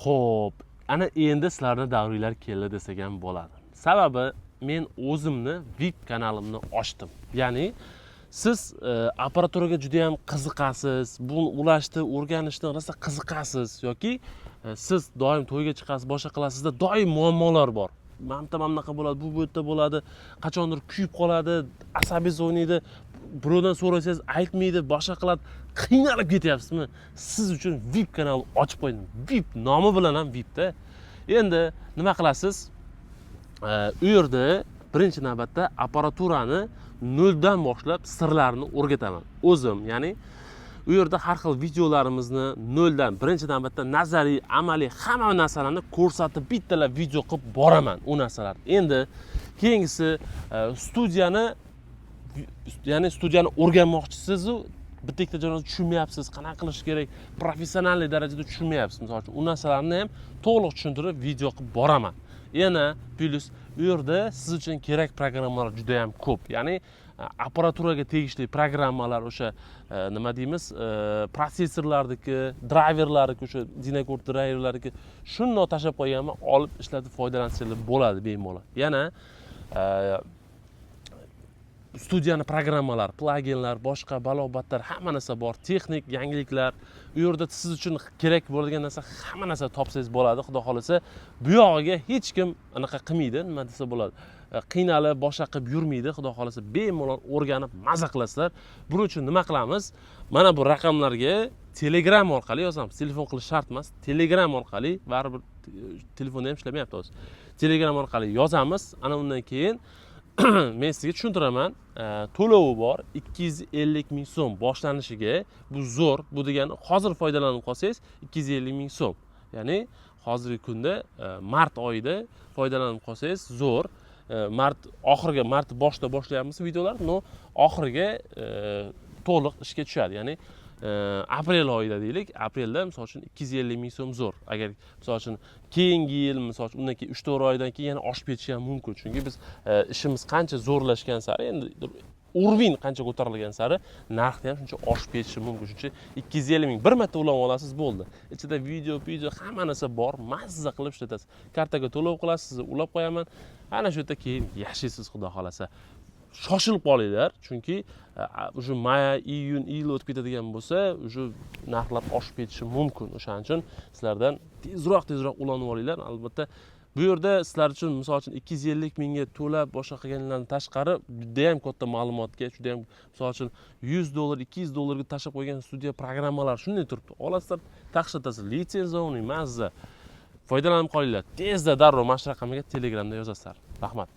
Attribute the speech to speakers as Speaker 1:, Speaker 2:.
Speaker 1: Xo'p, ana endi sizlarni davringlar keldi desak ham bo'ladi. Sababi men o'zimni VIP kanalimni ochdim. Ya'ni siz apparaturaga juda ham qiziqasiz, buni ulashni, o'rganishni rosa qiziqasiz yoki siz doim to'yga chiqasiz, boshqa qilasizda, doim muammolar bor. Mana bu mana bunaqa bo'ladi, bu yerda bo'ladi, qachondir kuyib qoladi, asabingiz o'ynaydi, birovdan so'rasangiz aytmaydi, boshqa qiladi, qiynalib ketyapsizmi? Siz uchun VIP kanal ochib qo'ydim. VIP nomi bilan ham VIPda. Endi nima qilasiz? U yerda birinchi navbatda apparaturani noldan boshlab sirlarini o'rgataman o'zim. Ya'ni u yerda har xil videolarimizni noldan, birinchi navbatda nazariy, amaliy hamma narsalarni ko'rsatib, bittalab video qilib boraman u narsalar. Endi keyingisi studiyani, ya'ni studiyani o'rganmoqchisizu, bitta ikkita joyini tushunmayapsiz, qanaqa qilish kerak, professionalniy darajada tushunmayapsiz, misol uchun, u narsalarni ham to'liq tushuntirib video qilib boraman. Yana plyus u yerda siz uchun kerak programmalar juda yam ko'p, ya'ni apparaturaga tegishli programmalar, o'sha nima deymiz, protsessorlarniki, drayverlarniki, o'sha Dynacord drayverlarniki shundoq tashlab qo'yganman, olib ishlatib foydalansanglar bo'ladi bemalol. Yana studiyani programmalar, plaginlar, boshqa balo battar hamma narsa bor, texnik yangiliklar. U yerda siz uchun kerak bo'ladigan narsa, hamma narsa topsangiz bo'ladi, xudo xohlasa. Bu yog'iga hech kim anaqa qilmaydi, nima desa bo'ladi, qiynalib, boshqa qilib yurmaydi, xudo xohlasa, bemalol o'rganib maza qilasizlar. Buning uchun nima qilamiz? Mana bu raqamlarga Telegram orqali yozamiz, telefon qilish shart emas, Telegram orqali, baribir telefonda ham ishlamayapti hozir. Telegram orqali yozamiz, ana undan keyin men sizga tushuntiraman. To'lovi bor, 250 000 so'm boshlanishiga. Bu zo'r, bu degani hozir foydalanib qolsangiz 250 ming so'm, ya'ni hozirgi kunda mart oyida foydalanib qolsangiz zo'r. Mart oxiriga, mart boshida boshlayapmiz videolar, но oxiriga to'liq ishga tushadi, ya'ni aprel oyida deylik, aprelda misol uchun 250 ming so'm zo'r. Agar misol uchun keyingi yil, misol uchun undan keyin 3-4 oydan keyin yana oshib ketishi ham mumkin, chunki biz ishimiz qancha zo'rlashgan sari, endi уровень qancha ko'tarilgan sari narxni ham shuncha oshib ketishi mumkin. Shuning uchun 250 ming, bir marta ulanib olasiz, bo'ldi. Ichida video video hamma narsa bor, mazza qilib ishlatasiz. Kartaga to'lov qilasiz, sizni ulab qo'yaman, ana shu yerda keyin yashaysiz, xudo xohlasa. Shoshilib qolinglar, chunki уже may, iyun, iyul o'tib ketadigan bo'lsa, уже narxlar oshib ketishi mumkin. O'shaning uchun sizlardan tezroq, tezroq ulanib olinglar. Albatta, bu yerda sizlar uchun, misol uchun, 250 mingga to'lab boshqa qilganlardan tashqari judayam katta ma'lumotga, judayam, misol uchun, 100 dollar, 200 dollarga tashlab qo'ygan studiya programmalari shunday turibdi, olasizlar, taqshatasizlar, лицензионный, mazza foydalanib qolinglar. Tezda darrov mana shu raqamga Telegramda yozasizlar. Rahmat.